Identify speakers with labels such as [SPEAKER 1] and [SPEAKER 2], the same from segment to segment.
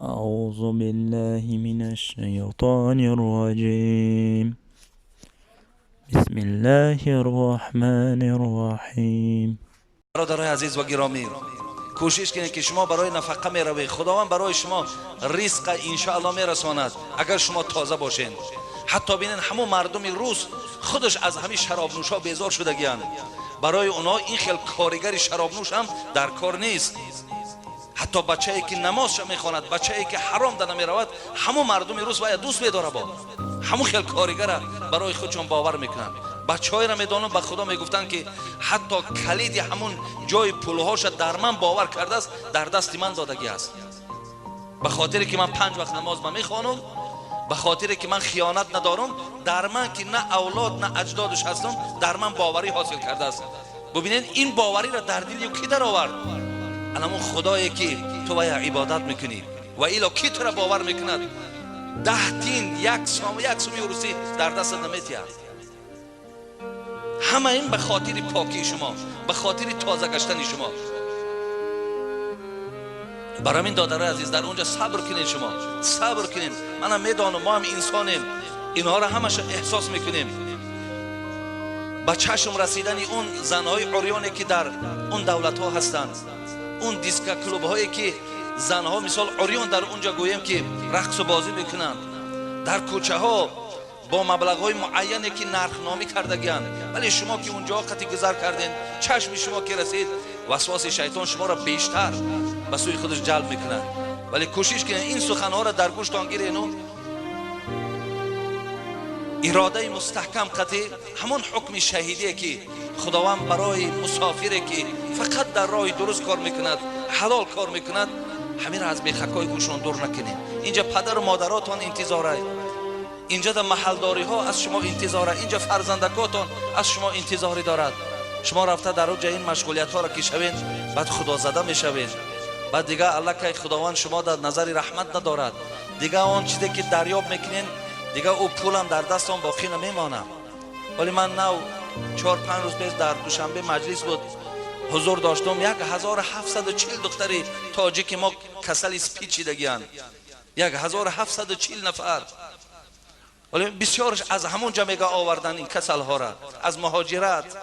[SPEAKER 1] أعوذ بالله من الشيطان الرجيم. بسم الله الرحمن الرحيم.
[SPEAKER 2] برادرای عزیز و گرامی، کوشش کنید که شما برای نفقه می روید، خداوند برای شما رزق انشاءالله می رساند اگر شما تازه باشین. حتی بینین همون مردم روس خودش از همین شراب نوشا بیزار شدگیان، برای اونها این خیل کارگر شراب نوش هم در کار نیست. حتی بچه‌ای که نمازش میخواند، بچه‌ای که حرام در نمیرود، همون مردم روس باید دوست می‌داره، با همون خیل کارگر برای خودشون باور میکنن. بچه‌ای را میدانم به خدا میگفتن که حتی کلید همون جای پولهاش در من باور کرده است، در دست من دادگی است، به خاطر که من 5 وقت نماز من میخوانم، به خاطر که من خیانت ندارم، در من که نه اولاد نه اجدادش هستم، در من باوری حاصل کرده است. ببینید این باوری را در دل کی در آورد؟ الان خدایی که تو باید عبادت میکنی و الا کی تو را باور میکند؟ 10 تین یک سومی روسی در دست نمیتید. همه این به خاطر پاکی شما، به خاطر تازه گشتن شما. برای این دادرای عزیز در اونجا صبر کنید، شما صبر کنید. منم میدانم ما هم انسانیم، اینها را همش احساس میکنیم. به چشم رسیدن اون زنهای عریانی که در اون دولت ها هستند، اون دیسک کلوب هایی که زنها مثال عریان در اونجا گوییم که رقص و بازی میکنند، در کوچه ها با مبلغ های معینی که نرخنامی کردگیان، ولی شما که اونجا قطعی گذر کردین، چشم شما که رسید، وسواس شیطان شما را بیشتر به سوی خودش جلب میکند. ولی کوشش کنین این سخنها را در گوشتان گیرین و اراده مستحکم قطعی همون حکم شهیدیه که خداوند برای مسافری که فقط در راه درست کار میکند، حلال کار میکند، همین را از بیخکای گوشان دور نکنین. اینجا پدر و مادراتان انتظاره، اینجا در محلداری ها از شما انتظاره، اینجا فرزندکاتان از شما انتظاری دارد. شما رفته در اوج این مشغولیت ها را که شوین، بعد خدا زده میشوین، بعد دیگه الله که خداوند شما در نظر رحمت ندارد، دیگه آن چیزی که دریاب میکنین دیگه او پولم در دستم باقی نمیمانه. ولی من نو 4-5 روز پیش در دوشنبه مجلس بود، حضور داشتم، 1740 دختری تاجیک ما کسل پیچیدگیان، 1740 نفر. ولی بسیارش از همونجا میگه آوردن این کسل ها را از مهاجرت.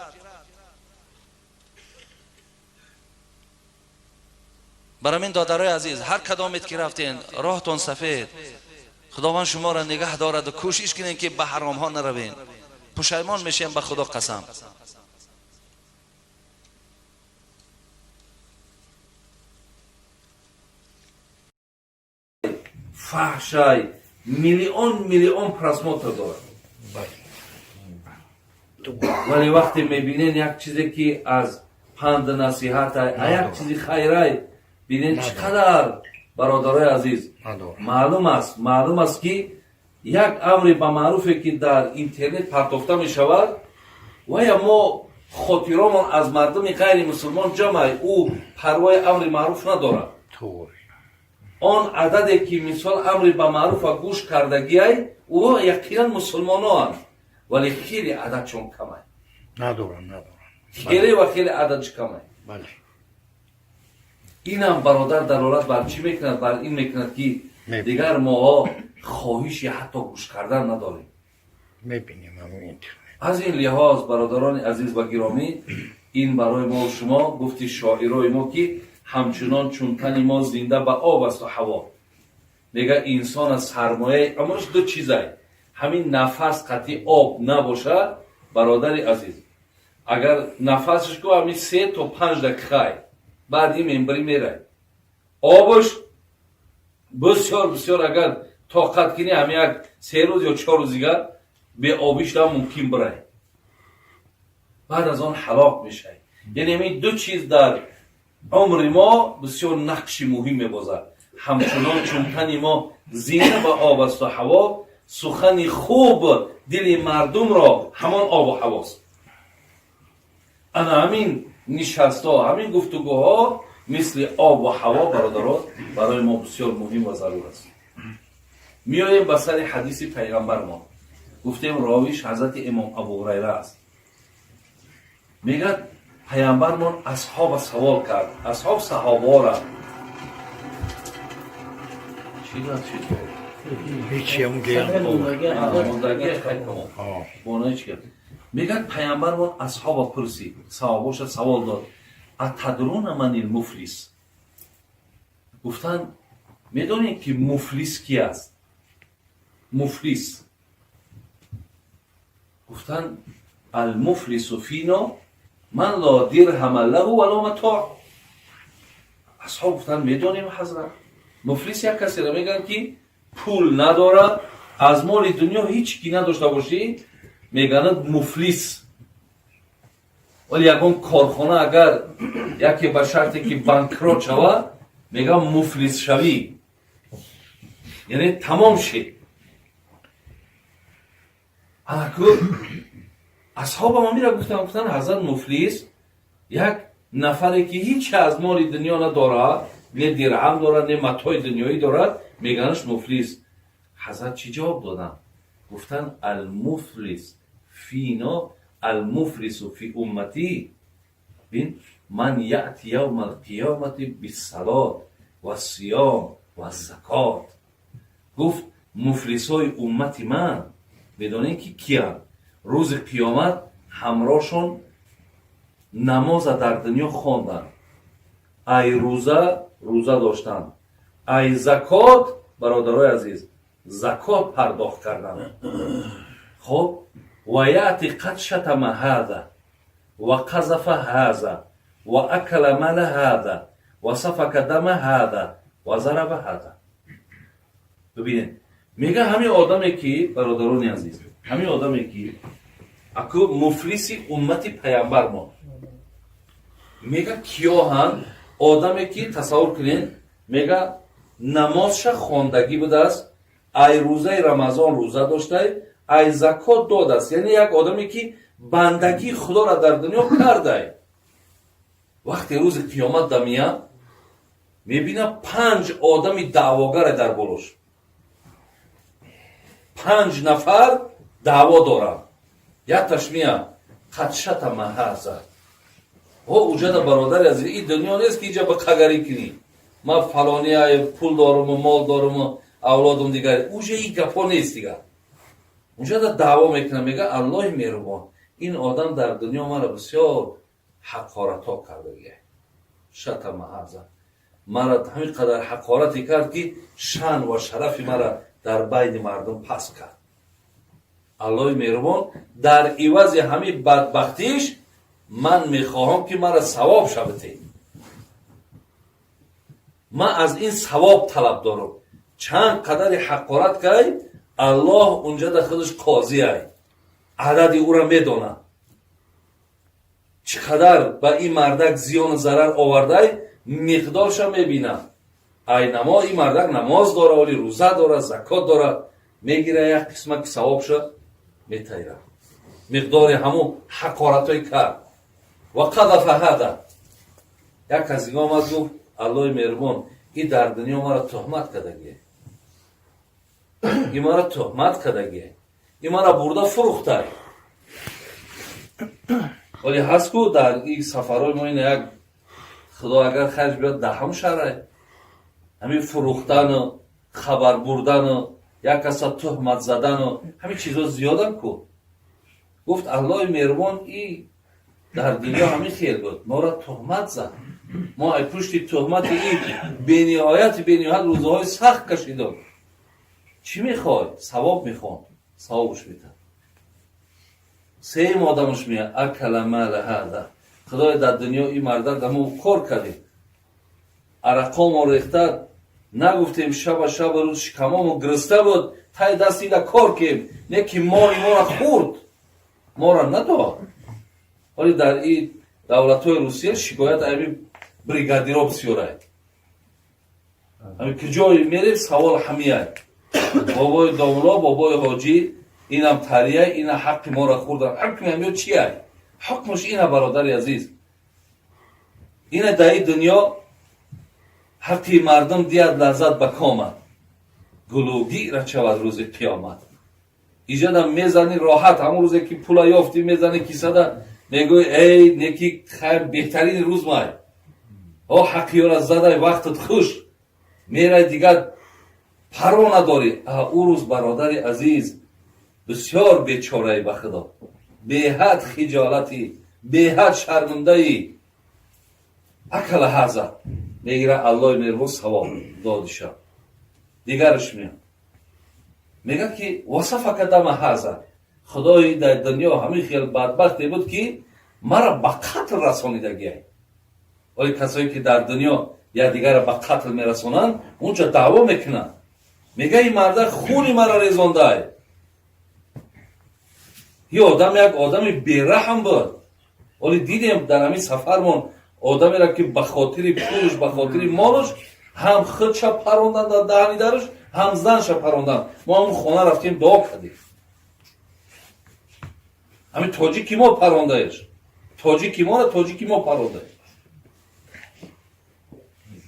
[SPEAKER 2] برای من دادرای عزیز، هر کدامت که رفتین راهتون سفید، خداوند شما را نگه دارد و کوشش کنین که به حرام ها نروین، پشیمان میشین به خدا قسم.
[SPEAKER 3] فحشای میلیون میلیون просмотр دارد، ولی وقتی میبینین یک چیزی که از پند نصیحت، یک چیزی خیرای، بینین چقدر برادرای عزیز معلوم است، معلوم است که یک امر به معروفی که در اینترنت پرتافته می شود و یا ما خاطرمان از مردم غیر مسلمان جمع، او پروای امر معروف ندارد. آن عددی که مثال امر به معروف گوش کردگی ای، او یقینا مسلمانان، ولی خیلی عددشون کمه.
[SPEAKER 4] ندارن
[SPEAKER 3] خیلی و خیلی عددش کمه.
[SPEAKER 4] بله.
[SPEAKER 3] اینم برادر دلالت بر چی میکند؟ بر این میکند که دیگر ما خواهش حتی گوش کردن نداریم.
[SPEAKER 4] میبینیم اینترنت.
[SPEAKER 3] از این لحاظ برادران عزیز و گرامی، این برای ما و شما گفتی شاعرای ما که همچنان چون تن ما زنده به آب است و هوا، میگه انسان از سرمایه عمرش دو چیزه، همین نفس قطعی آب نباشه برادر عزیز، اگر نفسش کو همین 3 تا 5 دقیقه بعد این منبری میره، آبش بسیار بسیار اگر طاقت کنی همین یک 3 روز یا 4 روز دیگر به آبیش هم ممکن بره، بعد از آن هلاک میشه. یعنی همین دو چیز در عمر ما بسیار نقش مهم میبازد. همچنان چون تن ما زینه به آب است و هوا، سخن خوب دل مردم را همان آب و هواست. انا همین نشست ها، همین گفتگوها مثل آب و هوا برادران برای ما بسیار مهم و ضرور است. میاییم به سر حدیث پیغمبر ما، گفتیم راویش حضرت امام ابو هریره است. میگه پیامبرمان اصحاب سوال کرد، اصحاب صحابه را Чӣ гап шид?
[SPEAKER 4] Ҳечи, ҳамун ҷоям.
[SPEAKER 3] Мондаги хай, тамом. Бона ҳеч гап. Мегӯяд, пайғамбар бо асҳоба пурсид, саҳобоша савол дод: أتدرون من المفلس? Гуфтанд: медонед, ки муфлис ки аст? Муфлис, гуфтанд, المفلس فينا من لا درهم له ولا متاع. Асҳоб гуфтанд: медонем, ҳазрат, муфлис як касеро мегӯянд, ки пул надорад, аз моли дунё ҳеҷ ки надошта бошӣ, мегӯянд муфлис. Вале ягон корхона агар яке ба шарте ки банкрот шавад, мегӯям муфлисшавӣ, яъне тамом шид. Анаку асҳобам амира гуфтанд, гуфтанд: ҳазрат, муфлис як нафаре, ки ҳеҷ аз моли дунё надорад, не дирҳам дорад, не матои дунёӣ дорад, меганаш муфлис. Ҳазрат чӣ ҷавоб доданд? Гуфтанд: المفلس فينا، المفلس في أمتي бин من يأتي يوم القيامة بالصلاة والصيام والزكاة. Гуфт: муфлисҳои уммати ман медонед, ки киянд? Рӯзи қиёмат ҳамроҳшон намоза дар дунё хонданд, ай рӯза рӯза доштанд, ай закот, бародарои азиз, закот пардохт карданд. Хоб, ويأتي قد شتم هذا وقذف هذا وأكل مال هذا وسفك دم هذا وضرب هذا. Бибинед, мега, ҳамин одаме ки, бародарони азиз, ҳамин одаме ки аку муфлиси уммати паямбар мо, мега, киёҳанд? Одаме ки, тасаввур кунед, мега, намозша хондагӣ будааст, ай рӯзаи Рамазон рӯза доштай, ай закот додааст, яъне як одаме ки бандагии Худоро дар дунё кардай. Вақте рӯзи қиёмат дамия, мебина, панҷ одами даъвогаре дар болош, панҷ нафар даъво доранд. Якташ мия: قد شتم هذا. О, уҷада, бародари азиз, и дунё нест, ки иҷа ба қагарӣ кунӣ: ман фалония пул доруму мол доруму авлодум дигар. Уҷа и гапҳо нест дигар. Уҷада даъво мекунам, мега: Аллоҳи меҳрубон, ин одам дар дунё маро бисёр ҳақоратҳо кардагия. شتم هذا, мара ҳамин қадар ҳақорате кард, ки шан ва шарафи мара дар байни мардум паст кард. Аллоҳи меҳрубон, дар ивази ҳамин бадбахтиш ман мехоҳам, ки мара савоб шавате. Ман аз ин савоб талаб дорам. Чанд қадари ҳақорат кай, Аллоҳ унҷада худаш қозиай, адади ӯра медонад, чӣ қадар ба ин мардак зиёну зарар овардай, миқдорша мебинад. Ай намо ин мардак намоз дора, оли рӯза дора, закот дора, мегира, як қисмаки савобша метайра, миқдори ҳамун ҳақоратҳои кард. وقذف هذا. Як кас дига омад, гуфт: Аллоҳи меҳрубон, и дар дунё маро туҳмат кардагие, и маро туҳмат кардагие, и мара бурда фурӯхтай. Вале ҳаст ку дар и сафарҳои мо, ина як Худо агар хайрш биёд, даҳам шарай ҳамин фурӯхтану хабар бурдану як каса туҳмат задану ҳамин чизо зиёдан ку. Гуфт: Аллоҳи меҳрубон, и дар дунё ҳамин хел буд, моро туҳмат зад, мо ай пушти туҳмати и бениҳояти бениҳоят рӯзаҳои сахт кашидем. Чӣ мехоҳӣ? Савоб мехоҳам. Савобш метад. Сеюм одамаш мея: أكل مال هذا. Худоя, дар дунё и мардак ҳамо кор кардем, арақомо рехта, нагуфтем, шаба шаба рӯз шикамомо гирифта буд, тай даст ида кор кем, не ки моли мора хӯрд, мора надод. Вале дар и давлатҳои Русия шикоят ами бригадиро бисёрай. Ами куҷое мерем, савол ҳамияй: бобои домло, бобои ҳоҷӣ, инам тарияй, ина ҳаққи мора хӯрдан. Ҳукми ҳамё чияй? Ҳукмаш ина, бародари азиз, ина дар и дунё ҳаққи мардум диҳад лаззат ба комат, гулӯгира шавад рӯзи қиёмат. Иҷадам мезани, роҳат. Ҳамон рӯзе ки пула ёфтӣ, мезани кисада, мегӯй: эй, неки хайр, беҳтарини рӯз май. О, ҳаққиёра задай, вақтат хуш мерай дигар. Парво надорӣ. Ӯ рӯз, бародари азиз, бисёр бечораи, ба худо, беҳад хиҷолатӣ, беҳад шармандаӣ. Акала ҳаза мегира, Аллои меҳрубон савоб додиша. Дигараш меяд, мегӯяд ки васафака дама ҳаза, худои, дар дунё ҳамин хел бадбахте буд, ки мара ба қатл расонидагиай. Оли касое ки дар дунё якдигарро ба қатл мерасонанд, унҷа даъво мекунанд. Мега, ин марда хуни мара резондай. Ин одам як одами бераҳм буд. Оли дидем дар ҳамин сафармон одамеро, ки ба хотири пулш, ба хотири молуш ҳам худша парондан дар даҳани дараш, ҳам занша парондан. Мо ҳамун хона рафтем, дуо кардем. Ҳамин тоҷики мо парондаеш, тоҷики моро тоҷики мо парондаеш.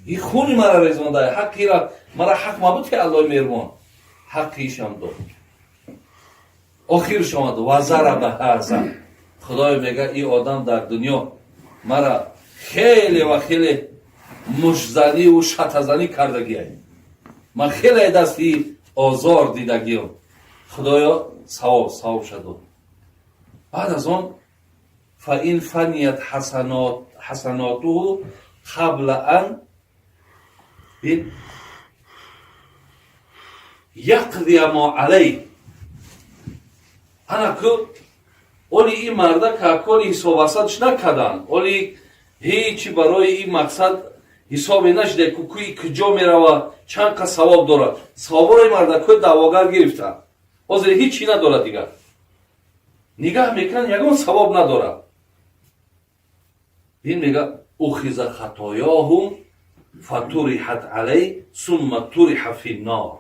[SPEAKER 3] И хуни мара резондай, ҳаққира мара ҳақ мабуд, ки Аллои меҳрубон ҳаққи ишам дод. Охирш омад, вазараба ҳаза, худоё, мега, ин одам дар дунё мара хеле ва хеле муштзаниву шатазанӣ кардагиай, ман хеле дасти озор дидагиам. Худоё, савоб, савобша дод. Баъд аз он фа ин фаният ҳасанотуҳу қабла ан бин яқдия мо алай. Ана ку оли ин марда каколи ҳисобасадш накарданд, оли ҳечи барои ин мақсад ҳисобе нашида, ку куи куҷо мерава, чанд қад савоб дорад. Савобро ин мардакои даъвогар гирифтанд. Ҳозир ҳечи надорад дигар. Нигаҳ мекунанд, ягон савоб надорад. Ин мега: ухиза хатоёҳум фатуриҳат алай сумма туриҳа фи нор.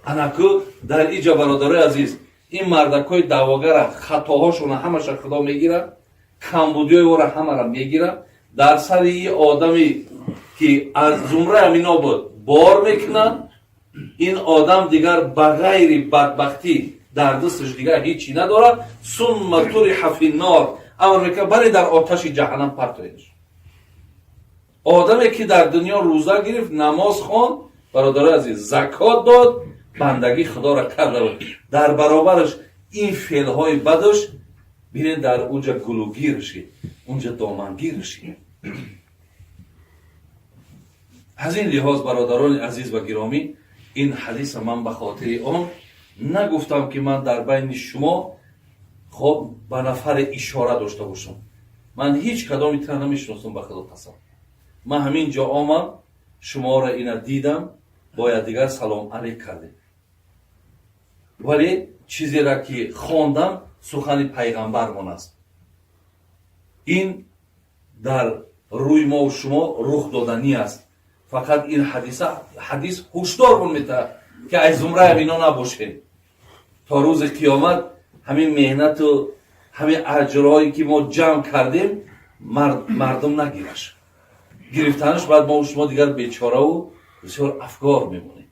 [SPEAKER 3] Анаку дар иҷа, бародарои азиз, ин мардакҳои даъвогара хатоҳошона ҳамаша худо мегирад, камбудиҳои ӯро ҳамара мегирад, дар сари ин одаме ки аз зумраи ҳамино буд бор мекунад. Ин одам дигар ба ғайри бадбахтӣ дар дасташ дигар ҳечи надорад. Сумма туриҳа фи нор, амр мекунад, бале, дар оташи ҷаҳаннам партоедаш. Одаме ки дар дунё рӯза гирифт, намоз хонд, бародарои азиз, закот дод, бандагии худоро карда буд, дар баробараш ин феълҳои бадаш, бинед, дар унҷа гулугир шид, унҷа домангир шид. Аз ин лиҳоз, бародарони азиз ва гиромӣ, ин ҳадиса ман ба хотири он нагуфтам, ки ман дар байни шумо, хоб, ба нафаре ишора дошта бошам. Ман ҳеҷ кадоми тира намешиносам, ба худо қасам. Ман ҳамин ҷо омам, шуморо ина дидам, бояд дигар салом алейк кардем, вале чизеро ки хондам, сухани пайғамбармон аст. Ин дар рӯи мову шумо рух доданӣ аст. Фақат ин ҳадиса, ҳадис ҳушдормон метаҳад, ки аз зумраи ҳамино набошем. То рӯзи қиёмат ҳамин меҳнату ҳамин аҷрҳое ки мо ҷамъ кардем, мардум нагираш. Гирифтанаш баъд мо шумо дигар бечораву бисёр афгор мемонем.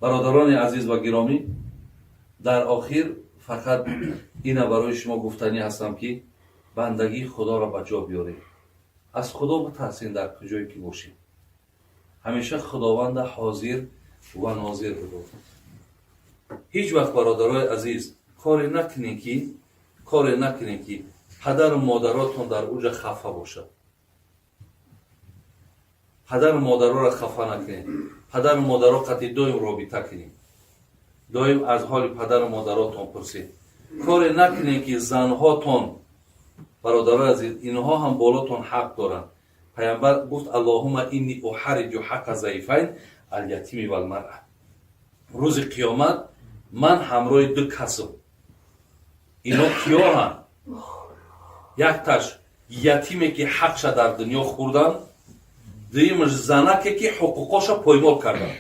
[SPEAKER 3] Бародарони азиз ва гиромӣ, дар охир фақат ина барои шумо гуфтанӣ ҳастам, ки бандагии худоро ба ҷо биёрем, аз худо битарсем. Дар куҷое ки бошем, ҳамеша худованда ҳозир ва нозир бидор. Ҳеҷ вақт, бародарои азиз, коре накунем, ки падару модаротон дар уҷа хафа бошад. Падару модароро хафа накунед. Падару модаро қати доим робита кунед, доим аз ҳоли падару модаротон пурсед. Коре накунед, ки занҳотон, бародарои азиз, инҳо ҳам болотон ҳақ доранд. Пайғамбар гуфт: аллоҳума инни уҳариҷу ҳаққа заифайн алятими валмара. Рӯзи қиёмат ман ҳамроҳи ду касм. Ино киёҳанд? Якташ ятиме, ки ҳақша дар дунё хӯрданд, дуюмаш занаке, ки ҳуқуқоша поймол карданд.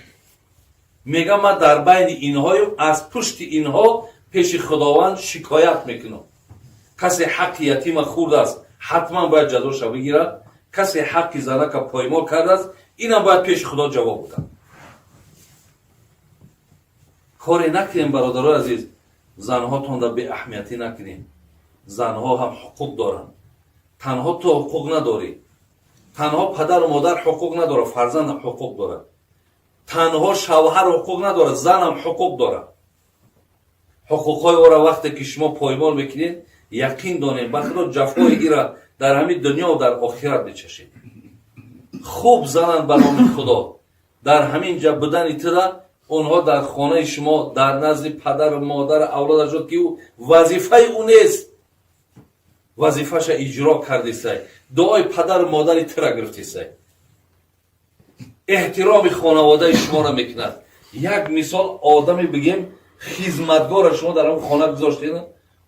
[SPEAKER 3] Мегам, ман дар байни инҳоем, аз пушти инҳо пеши худованд шикоят мекунам. Касе ҳаққи ятима хӯрдааст, ҳатман бояд ҷазоша бигирад. Касе ҳаққи занака поймол кардааст, инам бояд пеши худо ҷавоб будад. Коре накунем, бародарои азиз, занҳотонда беаҳамиятӣ накунем. Занҳо ҳам ҳуқуқ доранд. Танҳо ту ҳуқуқ надорӣ. Танҳо падару модар ҳуқуқ надорад, фарзандам ҳуқуқ дорад. Танҳо шавҳар ҳуқуқ надорад, занам ҳуқуқ дорад. Ҳуқуқҳои ӯро вақте ки шумо поймол мекунед, яқин донед, ба Худо, ҷафои ира дар ҳамин дунё, дар охират мечашед. Хуб зананд, ба номи Худо, дар ҳамин ҷа будани тира онҳо дар хонаи шумо, дар назди падару модару авлодашон, ки ӯ вазифаи ӯ нест, вазифаша иҷро кардисай, дуои падару модари тира гирифтисай, эҳтироми хонаводаи шуморо мекунад. Як мисол одаме бигем, хизматгора шумо дар ҳамн хона гузоштед,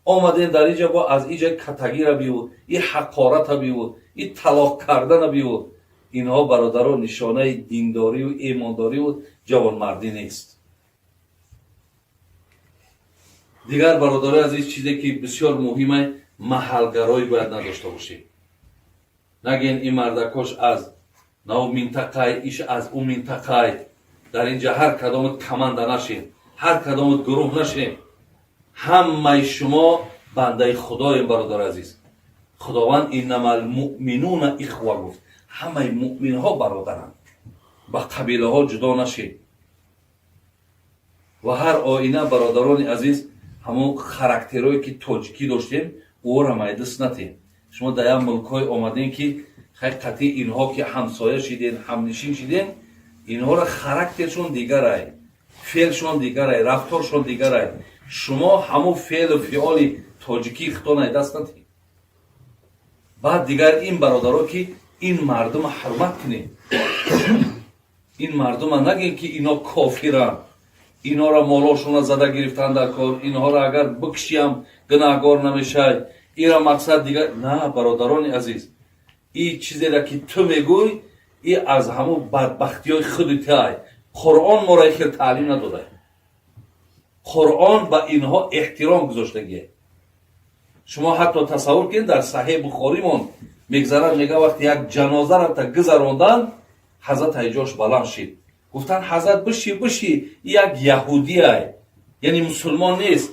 [SPEAKER 3] омаден дар иҷа, бо аз иҷа катагира биёд, и ҳақората биёд, и талоқ кардана биёд. Инҳо, бародаро, нишонаи диндорию имондорию ҷавонмардӣ нест. Дигар, бародарои азиз, чизе ки бисёр муҳиме, маҳалгароӣ бояд надошта бошем. Нагӯен, ин мардакош аз нав минтақай, иш аз ӯ минтақай. Дар инҷа ҳар кадомат команда нашем, ҳар кадомат гурӯҳ нашем. Ҳамаи шумо бандаи Худоем, бародари азиз. Худованд «إنما المؤمنون إخوة» гуфт, ҳамаи муъминҳо бародаранд. Ба қабилаҳо ҷудо нашед. Ва ҳар оина, бародарони азиз, ҳамон характерое ки тоҷикӣ доштем, ӯро майдис натем. Шумо дар як мулкҳое омадем, ки хай қатъи инҳо ки ҳамсоя шиден, ҳамнишин шиден, инҳоро характершон дигарай, феълшон дигарай, рафторшон дигарай. Шумо ҳамун феълу фиоли тоҷикии худтон даст натем. Баъд дигар ин, бародаро, ки ин мардума ҳурмат кунед. Ин мардума нагем, ки ино кофиранд, инҳоро молошонро зада гирифтан дар кор, инҳоро агар бикшиям, гунаҳгор намешай, ира мақсад дигар на. Бародарони азиз, и чизеро ки ту мегӯй, и аз ҳамун бадбахтиҳои худи тай. Қуръон моро хел таълим надода. Қуръон ба инҳо эҳтиром гузоштагие. Шумо ҳатто тасаввур кунед, дар Саҳеҳи Бухоримон мегзарад, мега, вақте як ҷанозаро та гузарондан, ҳазрат ҳайҷош баланд шид. Гуфтанд: «Ҳазрат, биши, биши, як яҳудиай, яъне мусулмон нест».